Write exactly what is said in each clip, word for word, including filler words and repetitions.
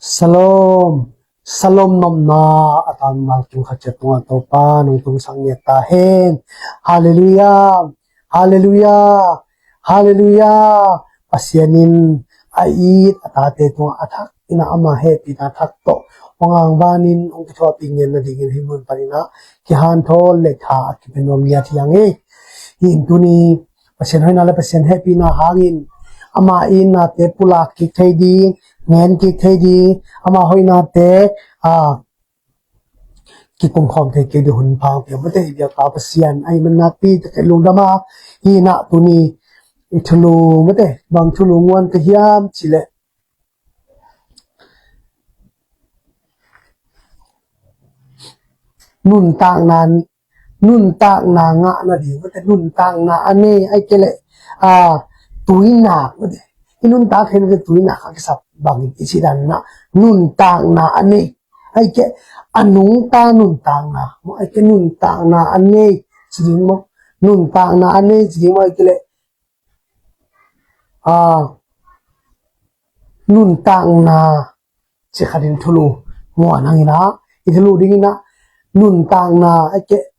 Shalom. Shalom nopna a tan mal tung khat ciat tungah Topa nong tungsak ngiat ta hen. Halleluiah. Halleluiah. Halleluiah. Pasian in a it a tate tungah a thak in ah ama hehpihna thak tawh hong angvanin hong kithuahpih ngiat nadingin hih mun panin ah kihanthawn le tha a kipia nuam ngiat hi hang hi. Hih in tuni Pasian hoihna le Pasian hehpihna hangin ama itnate pulak kik thei ding, ngen kik thei ding, ama hoihnate a kikum khawm thei kik ding hun pha hong pia mate. I biakpa Pasian ahih man nakpi takin lungdam a, hih in ah tuni i thulu mate, bang thulu nguan ka hiam cih leh nuntakna, nuntakna ngah nading mate, nuntakna a nei, ahih kei leh a, tuinak mate. I nuntak theih nading tuinak a kisap bangin i cih dan in ah nuntakna a nei, ahih kei leh a nungta nuntakna maw, ahih kei leh nuntakna a nei ci ding maw, nuntakna a nei ci ding maw, ahih kei leh a, nuntakna cih khat in thulu nguan hang in ah, i thulu ding in ah nuntakna, ahih kei leh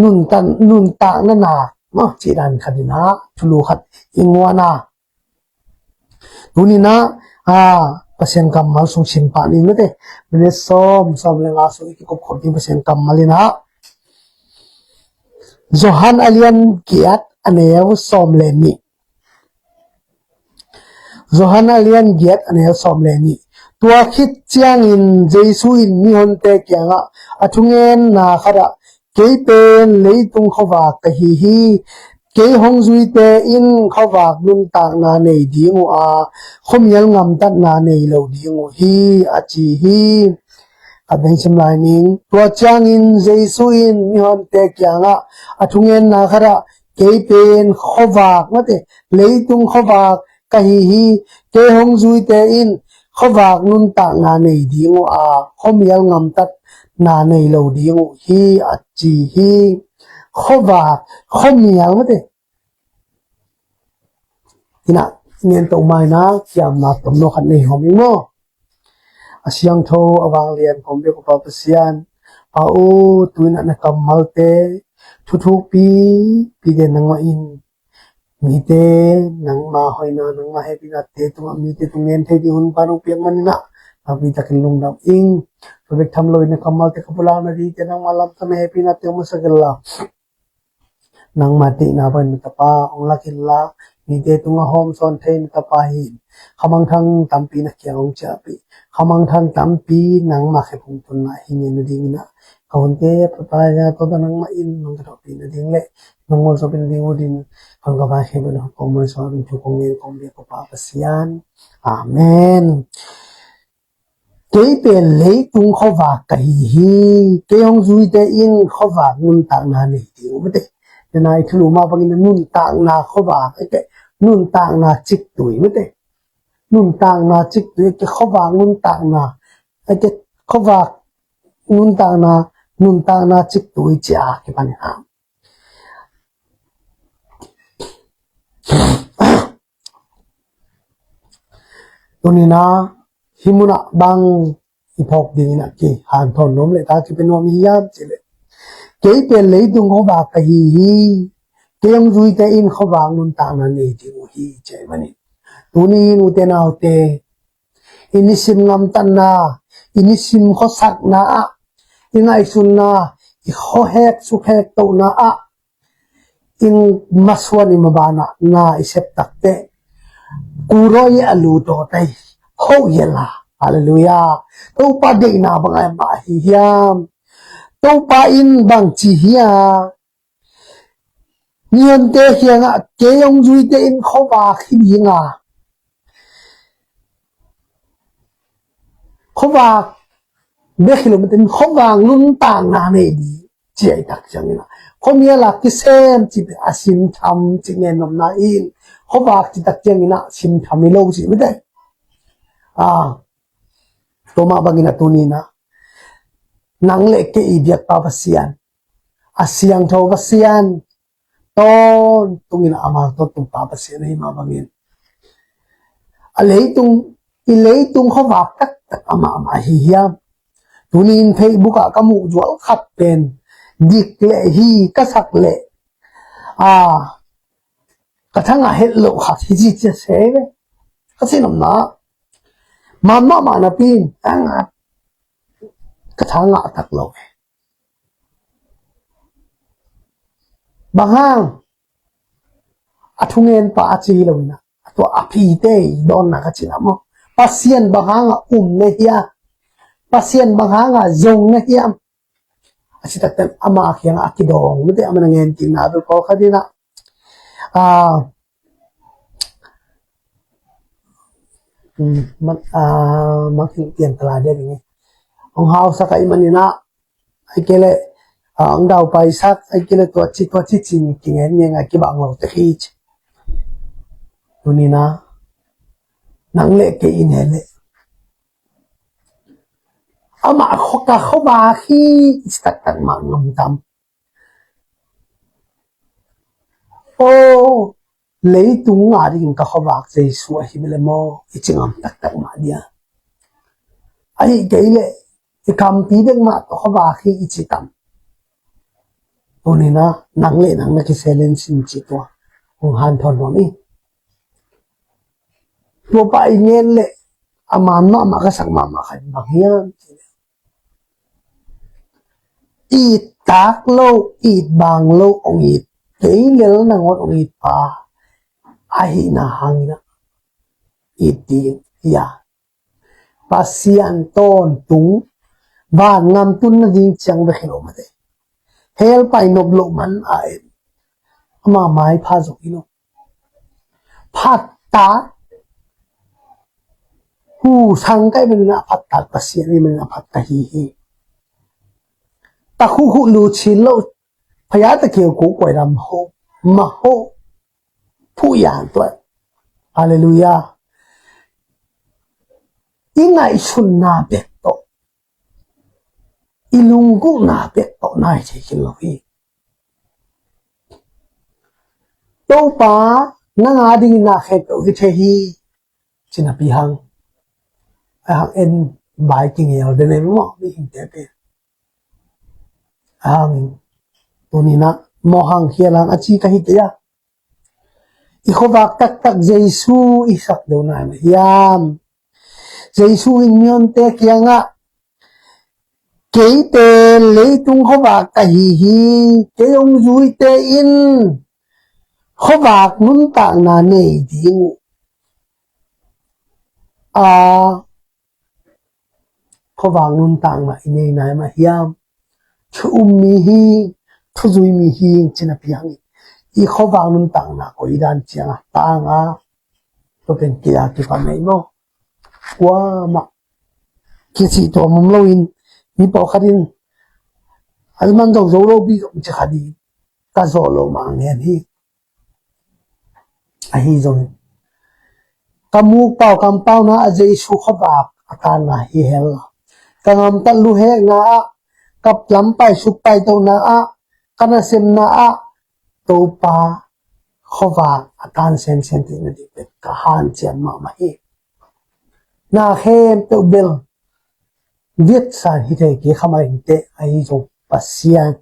nuntan, nuntakna na maw, cih dan khat in ah thulu khat i nguan a. Tuni in ah a, Pasian kammal sung sim pah ni mate. Minit sawm, sawm le nga sung i kikup khop ding Pasian kammal in ah Johan a lian giat a neu sawm le nih. Johan a lian giat a neu sawm le nih. Tua khit ciangin Jesu in mihonte kiangah a thungenna khatah, "Kei pen leitung khuavak ka hi hi. Kei hong zuite in khuavak nuntakna nei ding uh a, khuamial gamtatna nei lo ding uh hi," a ci hi. Khat vei sim lai ning. Tua ciangin Jesu in mihonte kiangah a thungenna khatah, "Kei pen khuavak mate, leitung khuavak ka hi hi. Kei hong zuite in khuavak nuntakna nei ding uh a, khuamial gamtatna nei lo ding uh hi," a ci hi. Khuavak, khuamial mate. Ina, i ngen to ma ina, kiamna tomno khat nei hawm ing maw. A siangtho, a vanglian kong biak uh Pa Pasian, Pa aw, tu ina na kammalte thuthukpi, pi den nangmah in mite nangma hoihna, nangma hehpihnate tungah mite tung ngen thei ding hun pan hong piak man ina, nakpi takin lungdam ing. Tua bek tham lo ina kammalte ka pulak nadingte nangma lamsang na hehpihnate hong masak inla, nangma deihna bangin na tapa hong lak inla, mite tungah hawmsawn thei na tapa hi. Khamangthang tampi na kiang hong ciahpih, khamangthang tampi nangma khe phung tunna hi ngen nading ina, ka hunte papa ina tawh nangmah in nong ka thawhpih nading le nong ngolsawhpih nading uh din, kong ka vai khe beh na kong muan sawh in thu kong ngen kong biak uh Pa Pasian. Amen. Kei pen leitung khuavak ka hi hi. Kei hong zuite in khuavak nuntakna nei ding uh mate. Tena i thulu mah bangin nuntakna khuavak, ahih kei leh nuntakna ciktui mate. Nuntakna ciktui, ahih kei leh khuavak nuntakna, ahih kei leh khuavak nuntakna, nuntakna ciktui ci a kipan hi a. Tuni ina, hih munah bang i phawk ding ina kihanthawn nuam le tha kipia nuam i hiam cih leh, kei pen leitung khuavak ka hi hi. Kei hong zuite in khuavak nuntakna nei ding uh hi, ci ahih manin. Tuni in ute naute, i nisim gamtatna, i nisim khuasakna ah, i ngaihsunna, i khuahek sukhek tohna ah, i masuan i maban ah na i sep takteh, kurawi a lu tawtai hoh hi a la. Halleluiah. Topa deihna bang a mah hi hiam? Topa in bang ci hiam? Mihonte kiangah kei hong zuite in khuavak hi ding a, khuavak bek hi lo matin khuavak nuntakna nei ding ci a i tak ciangin ah, khuamial a kisem cih pen a simtham cih ngen nopna in, khuavak cih tak ciangin ah simtham hi lo cih mite. Ah, tua mah bangin a tuni ina, nang le kei i biakpa Pasian, a siangtho Pasian, tawntung ina ama tawntung pa Pasian ahih mah bangin, a leitung i leitung khuavak taktak amah amah hi hiam? Tunin Facebook ah ka muh zual khat pen dik leh hi ka sak leh, a, ka thangah het loh khat hi ci cia se ve. Ka sinamna man mahmah napi in a ngah, ka thangah tak lo ve. Bang hang? A thungen pa a ci lo ina, a tua a phite i dawnna ka cina maw? Pasian bang hanga um na hiam? Pasian bang hanga zong na hiam? A ci takten ama kianga a kidawng mite a man a ngen kikna bel pawlkhat ina, a, um, mak, a, mak hing pian tala dia ding. Hong hausak a i manina, ai kele, a, ang dau paisak, ai kele tua ci, tua ci ci ni kingen ngen a kibang lo te hi ci. Tunina, nang le kei i ne le. Amah kho, ka khuavak hi i ci taktak mah ngam tam. O, leitung a dingin ka khuavak Jesu ahi bele maw i ci ngam taktak mah dia. Ahi kei le i kampi bek mah tawh khuavak hi i ci tam. Tunina nang le nang na kiselen sin ci tua hong hanthawn nuam i. Tua pa i ngen le a man mahmah ka sak mahmah khat bang hiam ci le, it tak lo, it bang lo ong it, kei lel nangawn ong it pa ahihna hangin a it ding hi a. Pasian tawntung vangam tun nading ciang bek hi lo mate. Hell pai nop loh man a en, ama maipha zong hi lo. Phattak, hu sang kai manin a phattak, Pasian i manin a phattak hi hi. Tak hu hu lu chin lo, phaya ta keu ku kuai lam ho, ma ho, phu yan tuan. Halleluiah. I ngaihsunna bek tawh, i lunggulhna bek tawh nai thei khin lo hi. Topa, nang a dingin na khempeuh hi thei hi. Cinapi hang. A hang en bai kingel den em maw, mihingte pen. A hang in. Tunina, maw hang hial hang a ci ka hi kei a. I khuavak taktak Jesu i sak deuh nai mah hiam? Jesu in mihonte kiangah, kei pen leitung khuavak ka hi hi, kei hong zuite in khuavak nuntakna nei ding uh. A, khuavak nuntakna i nei nai mah hiam? Thu um mi hi, thu zui mi hi, cinapi hang i khuavak nuntakna koi dan ciang a tang a, tua pen kei a kipan nei maw? Kuamah kici tuam om loin, mi pawlkhat in a man zo zo lo pi zong ci kha ding, ka zawh lo mah ngen hi. Ahi zongin ka muk pau kampauna a Jesu khuavak a tanna hi hel. Ka ngamtat luhekna ah, ka lampai sukpai tona ah, ka nasemna ah, Topa khuavak a tan semsem theihna ding pen ka hanciam mahmah hi. Na khempeuh bel vietsan hi thei kei kha mah inteh, ahi zong Pasian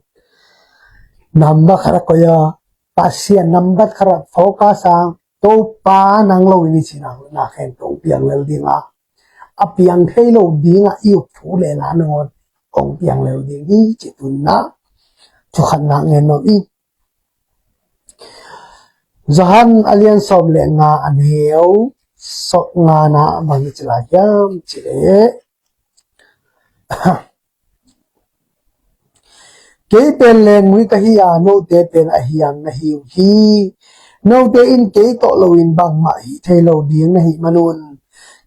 nambat khat a koih a, Pasian nambat khat a focus a, Topa nang lo in i cih nang na khempeuh piang lel ding a, a piang thei lo ding a i up thu le la nangawn kong piang lel ding hi ci tunna. Thu khat na ngen nuam i. Johan a lian sawm le nga a neu sawm nga na bang ci lai hiam ci leh, kei pen lengmui ka hi a, note pen a hiang na hi uh hi. Note in kei tawh loin bangmah hi thei lo ding na hih manun,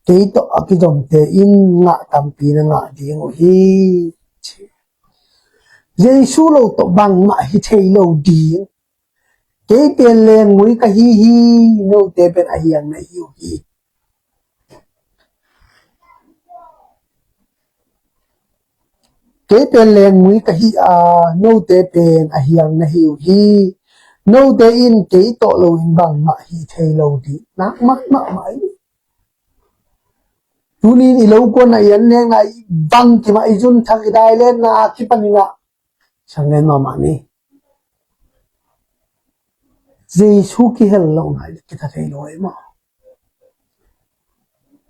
kei tawh a kizomte in ngah tampi na ngah ding uh hi. Jesu lo tawh bangmah hi thei lo ding. Kei pen lengmui ka hi hi, note pen a hiang na hi uh hi. Kei pen lengmui ka hi a, note pen a hiang na hi uh hi. Note in kei tawh loin bangmah hi thei lo ding. Nak mahmah mah hi. Tunin i lo kuanna, i an nekna, i bangkim ah, i zunthak, i dai lenna a kipanin ah sang len mahmah ni. Jesu kihel lohna i kitha thei lo ei maw?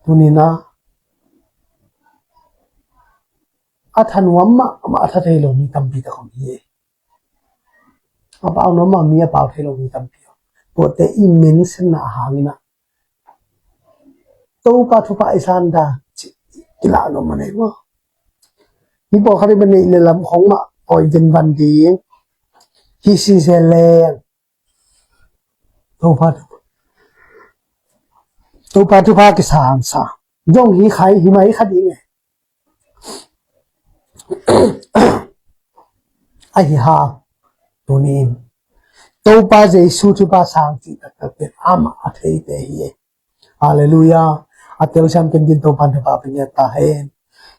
Tunin ah a thanuam mahmah a tha thei lo mi tampi tak om hi. A pau nuam mah mi a pau thei lo mi tampi om. Tuate i mention na a hangin ah Topa thupha i san dan cih kilah nuam mah nei maw? Hi pawlkhat i ban neih le lam khong mah awi ven van ding hi sise leng Topa thupha, Topa thupha kisangsa zong hi khai hi mai kha ding e. Ahi hang tunin Topa Jesu thupha sang cih taktak pen amah a theite hi e. Halleluiah. A telsiam kim din Topa thupha pia ngiat ta hen.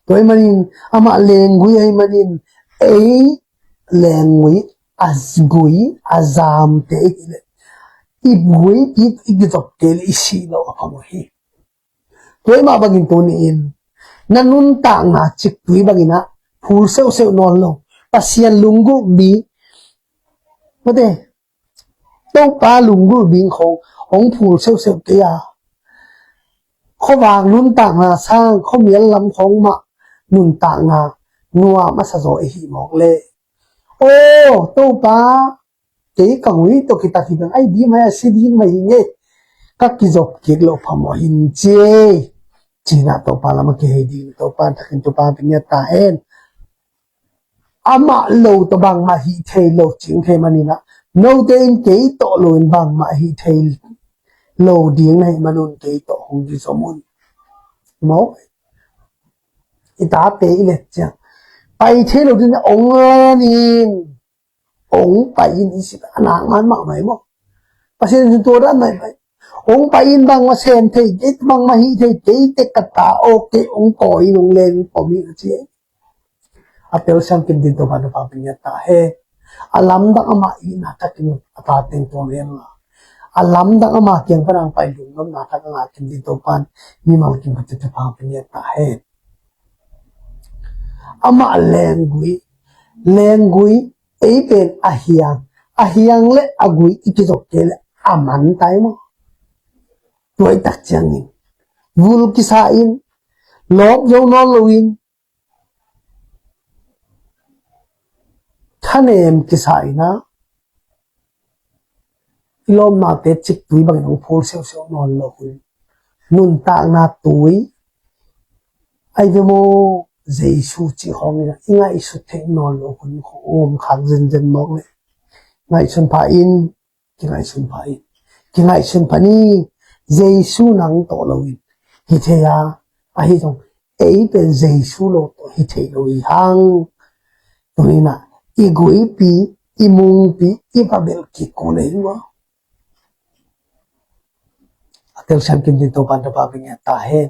Tua ahih manin amah lenggui ahih manin ei lenggui a gui a zamte i hileh i gui i kizop kei leh i sih loh a phamawh hi. Tua ahih mah bangin tuni-in na nuntakna ciktui bangin ah phul seuhseuh nawn lo. Pasian lunggulh ding, mate, Topa lunggulh ding khong hong phul seuhseuh kei a, khuavak nuntakna sang khuamial lam khong mah nuntakna nuam a sa zaw i hih mawk leh, aw Topa, kei ka gui tawh kitat hi bang ahi ding mai a si ding mai hi ngei, ka kizop kik loh phamawh hi ci e. Ci-in ah Topa lam a kihei ding, Topa thakin Topa pia ngiat ta hen. Amah lo tawh bangmah hih thei lo cih hong thei manin ah note in kei tawh lo in bangmah hih thei lo ding na hih manun kei tawh hong kizom un. Maw, i tate i let ciang pai thei lo ding na ong len in, ong pai in i si a nak ngan mahmah hi maw? Pasian in tua dan mahmah hi. Ong pai in bangmah sem thei kei, bangmah hih thei kei, tek ka ta aw kei ong kawi in ong len in pom hi a ci e. A telsiam kim din Topa thupha pia ngiat ta hen. A lamdang amah itna takin a tate in tua ngen la, a lamdang ama kiang pan hong pai lungdamna tak a ngah kim din Topa in mimal kim pan thupha pia ngiat ta hen. Amah lenggui, lenggui ei pen a hiang, a hiang le a gui i kizop kei le a man tai maw? Tua i tak ciangin vul kisa in, lawp zo nawn lo in, thanem kisa in ah i lawmnate ciktui bangin hong phul seuhseuh nawn lo hun, nuntakna tui ahi ve maw, Jesu cih khawng in ah i ngaihsut theih nawn lo hun khawng om khak zenzen mawk leh ngaihsun pha in, kingaihsun pha in. Kingaihsun pha ni, Jesu nang tawh lo in hi thei a, ahi zong ei pen Jesu lo tawh hi thei lo hi hang. Tuni in ah i guipi, i mungpi, i pabelh kik kul ei maw? A telsiam kim din Topa in thupha pia ngiat ta hen.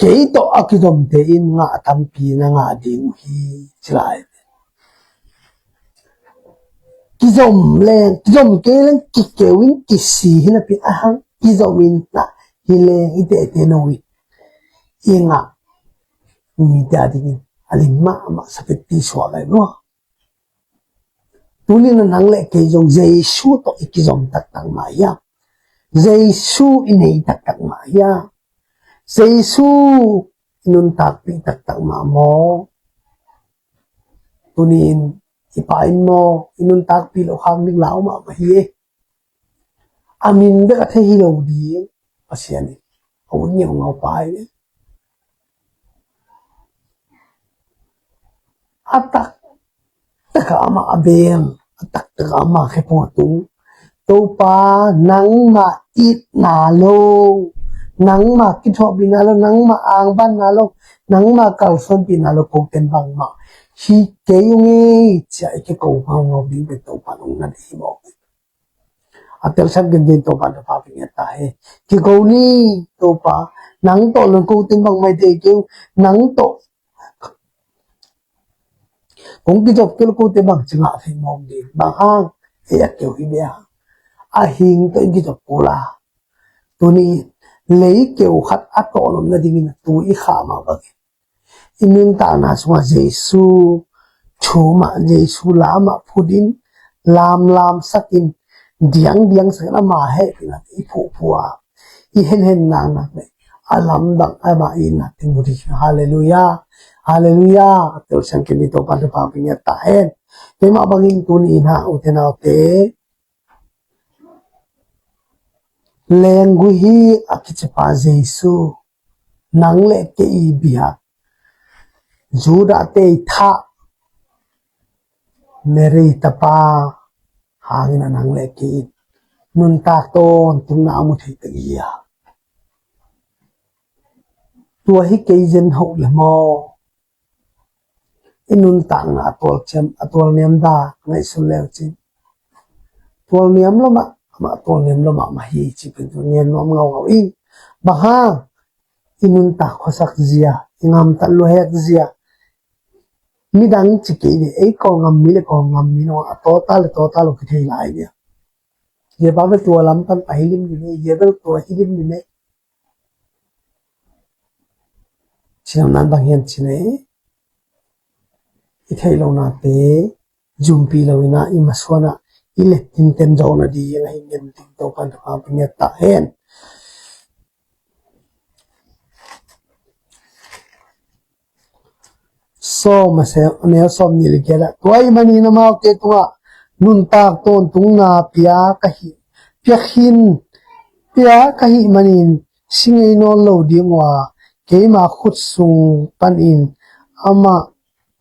Kei tawh a kizomte in ngah tampi na ngah ding uh hi, ci lai. Kizom leng, kizom kei leng kikeu in kisi hi napi a hang, kizom in na hi leng i tehte no in i ngah mite a dingin a lim mahmah sapitpi suak lai maw? Tuni in ah nang le kei zong Jesu tawh i kizom taktak mah hiam? Jesu i nei taktak mah hiam? Jesu i nuntakpih taktak mah maw? Tuni in i Pa in maw i nuntakpih loh khak ding lau mahmah hi e. A min bek a thei hi lo ding Pasian in a ut ngeungau Pa hi e. A taktak a amah a bel, a taktak a amah khe pua tung. Topa, nangmah itna lo, nangmah kithuahpihna lo, nangmah angbanna lo, nangmah kalsuanpihna lo kote in bangmah hi kei ung ei, ci-a i kiko ngaungau ding pen Topa in hong na ding hi mawk. A telsiam kim din Topa in thupha pia ngiat ta hen. Kiko ni, Topa, nang tawh lo in kote in bangmah hi thei kei ung, nang tawh kong kizop kei lo kote bangci ngah thei mawk ding, bang hang, ei a keu hi bia. a hing tawh i kizop kul a, tuni in lei keu khat a tawh nop nadingin a tu i khah mah bangin i nuntakna sungah Jesu thu mah, Jesu la mah phut in, lamlamsak in, diangdiangsak in, ama hehpihna i phuhphuh a, i henhen naknak le a lamdang ama itna teng mu ding hi. Halleluiah. Halleluiah. A telsiam kei mi Topa thupha pia ngiat ta hen. Keimah bangin tuni in ha, ute naute, lenggui hi a kicipa Jesu, nang le kei i biak, Judah te i thah, Mary tapa hangin a nang le kei in nuntak tawntungna a mu thei tak hi a, tua hi kei zen hoh le maw? I nuntakna a tualciam, a tualniam dan ngaihsun leu cin, tualniam lo mah, amah tualniam lo mahmah hi ci pen tu ngen nuam ngaungau ing. Bang hang? I nuntak khuasak zia, i ngamtat luahek zia, midang ci kei ni, ei Kawlgam mi le Kawlgam mi nong a tawta le tawta lo kithei lai dia. Zia pa bel tua lam pan pai lim ni mei, zia bel tua hi lim ni mei. Ciam nan bang hian ci nei, i theih lo nate zumpi lo ina i masuana i let tinten zo na di a hi ngen ding Topan thupha pia ngiat ta hen. Sawm a se, a neu sawm nih le giat ah, tua ahih manin amaute tungah nuntak tawntungna pia ka hih, pia khin, pia ka hih manin si ngei nawn lo ding uh a, keima khut sung panin amah,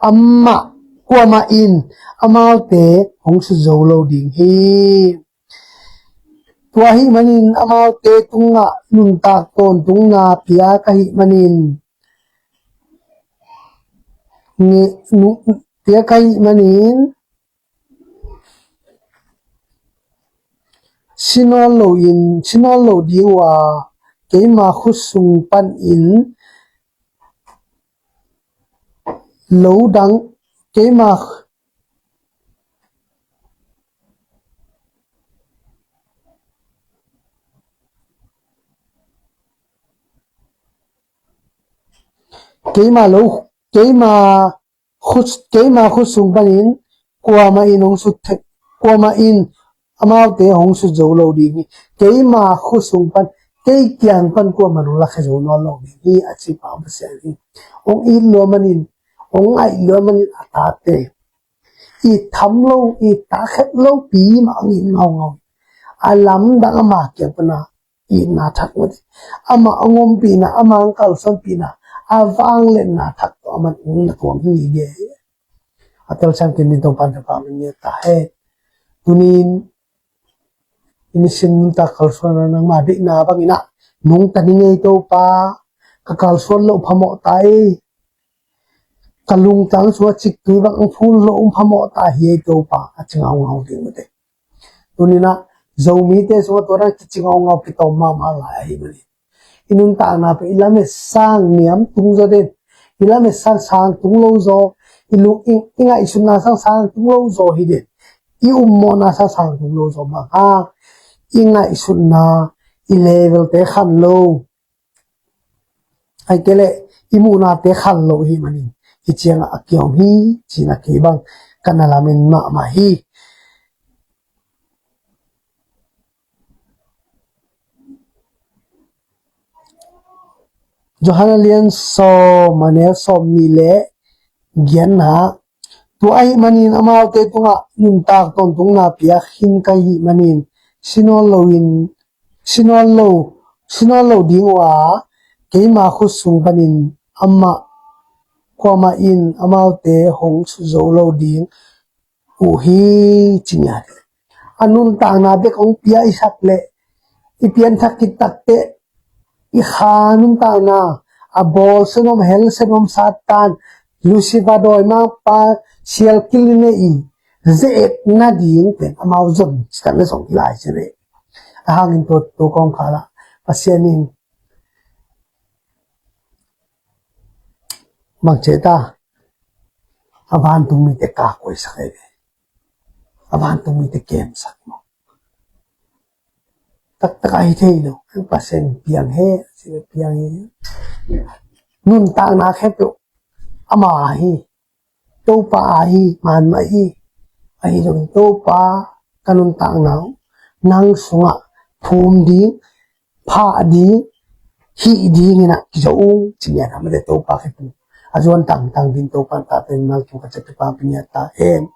amah, kuamah in amaute hong sut zo lo ding hi. Tua ahih manin amaute tungah nuntak tawntungna pia ka hih manin, nge-, nu-, pia ka hih manin, si nawn lo in, si nawn lo ding uh a, keima khut sung panin lo dang, keima, keima lo, keima khut, keima khut sung panin kuamah in hong sut thei, kuamah in amaute hong sut zo lo ding hi. Keima khut sung pan, kei kiang pan kuamah in hong lakhia zo nawn lo ding hi a ci pa Pasian hi. Hong it lua manin, hong ngaih lua manin a tate it tham lo, it takhep lo pi mah hong it ngaungau. A lamdang ama kiang pana itna thak mah ding. Amah a ngompihna, amah a kalsuanpihna, a vangliatna thak tawh amah hong na tuam hi ge. A telsiam kei ni Topan thupha pia ngiat ta hen. Tunin i nisim nuntak kalsuanna nangma deihna bangin ah nungta ni ngei Topa, ka kalsuan loh phamawh ta ei, ka lungtang sungah ciktui bang ang phul loh um phamawh ta hi ei Topa a ci ngaungau ding mate. Tuninah Zomite sungah tua dan kici ngaungau kitawm mahmah lai ahi manin i nuntakna pen i lamet sang niam tung zaw den, i lamet sang sang tung lo zaw, i lung, i, i ngaihsutna sang sang tung lo zaw hi den, i ummawhna sang sang tung lo zaw mah hang, i ngaihsutna, i levelte khan lo, ahih kei leh i muhnate khan lo hi manin hi ciangah a kiom hi cina kei bang ka na lamen mahmah hi. Johan a lian sawm a neu sawm nih le giatna, tua ahih manin amaute tungah nuntak tawntungna piak khin ka hih manin si nawn loin, si nawn lo, si nawn lo ding uh a, keima khut sung panin amah kuamah in amaute hong sut zo lo ding uh hi ci ngiat. A nuntakna bek hong pia i sak leh i pianthak khit takteh i kha nuntakna, a bawl senom, hel senom, Satan, Lucifer, dawimangpa, sialkil in ei i ze-et nading pen amau zon citak na zong hi lai ci ve. A hangin tua, tua kawmkal ah Pasian in bang ci ta, a vantung mite kakhuaisak ei ve. A vantung mite kemsak maw. taktak ahi thei lo. Pasian piang he, si piang he. Nuntakna khempeuh ama ahi. Topa ahi, manmah ahi. Ahi zongin Topa ka nuntakna uh nang sungah phum ding, phah ding, hih ding inah kizo ung, ci ngiat a mate Topa khempeuh a zuan tangtang ding Topa tate mal tung ka catu pa pi ngiat ta hen.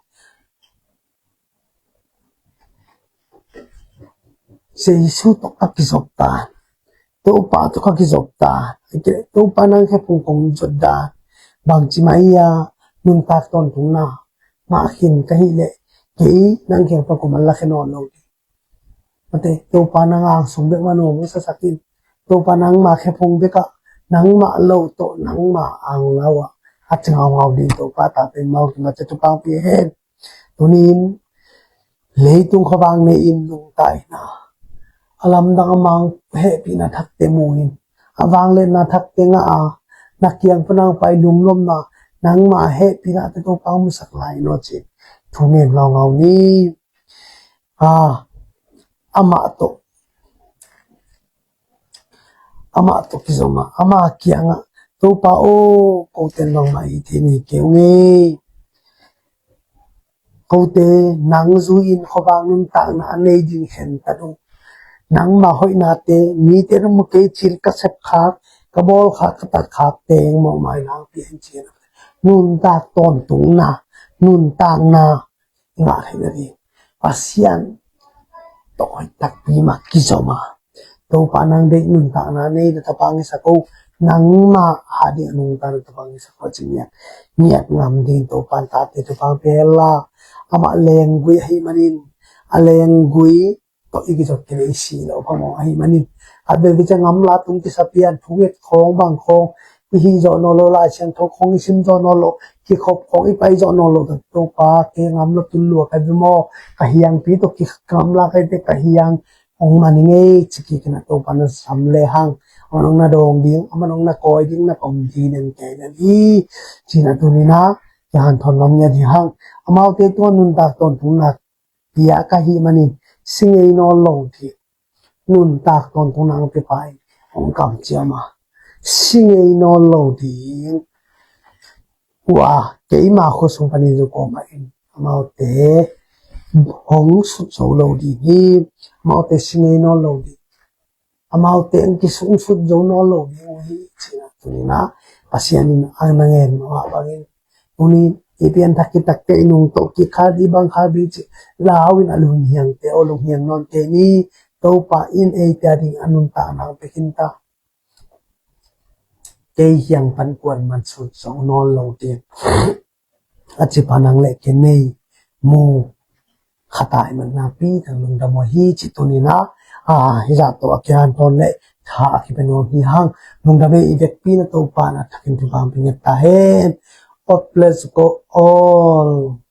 Jesu tawh ka kizop ta, Topa tawh ka kizop ta, Topa nang khe phung kong zot ta, bangci mah ia nuntak tawntungna mah khin ka hih leh kei nang khe pa kuman la khe nawn lo. Mate Topa nang ang sung bek mah nuam sasakin, Topa nang mah khe phung bekah nang mah lo tawh nang mah ang lau ah a ci ngaungau ding Topa tate mal tung ka catu pa pi hen. Tunin leitung khuavang nei in nungta ina a lamdang a mang hehpihna thakte mu in a vangliatna thakte ngah a na kiang panang pai lunglomna nangma hehpihna te Topa musak lai no ci thumen ngaungau ni. A amah tawh amah tawh kizom a ama kiangah Topa aw kote nangmah i thei ni keu ngei. Kote nang zui-in khuavak nuntakna a nei ding khentat uh. Nangma hoihnate mite na mu kei cil ka sepkhak ka bawlkhak ka tatkhak teng mawhmai nang pian cian nuntak tawntungna nuntakna i ngah theihna ding Pasian tawh hoih takpi mah kizom a Topa nang deih nuntakna nei na tapa ngisa ko. Nangma a ding a nungta na tapa ngisa ko ci ngiat ngiat ngam ding Topa tate Topa pela amah lenggui ahi manin a lenggui tawh i kizot kei i si lo phamawh ahi manin a bel kica ngamla tung kisa pian phunget khawng bang khawng i hi zawh nawn lo lai siangtho khawng i sim zawh nawn lo kikhop khawng i pai zawh nawn lo Topa ke ngamla tun lua ka bimaw ka hiangpi tawh ki ngamla kaite ka hiang hong man i ngei ci kikina Topa na sam le hang a man hong na dawng ding a man hong na kawi ding na pom ding den kei den hi. Cina tunina kihan thawn ngam ngiat hi hang amaute tua nuntak tawntungna pia ka hi manin si ngei nawn lo ding nuntak tawntungna ang pipa in hong kamciam a si ngei nawn lo ding. Ua keima khuasung panin zu kawmah in amaute hong sut zo lo ding hi. Amaute si ngei nawn lo ding amaute ang kisung sut zo nawn lo ding uh hi. Cina tunina Pasian in ang na ngen mawh bangin tunin i pian thak kitakte i nung tawh kikhat i bang khat ding ci lau in a lunghiangte aw lunghiang nawn kei ni. Topa in eite a ding a nuntakna ang pekin ta kei hiang pan kuan man sut zo nawn lo ding a ci panang le ke nei mu khatai man na pi tang lungdam hi ci tunina a hi zat to a kian ton le tha a kipen hi hang lungdam i vekpi na Topa na thakin tu bang pinget ta hen. God bless you all.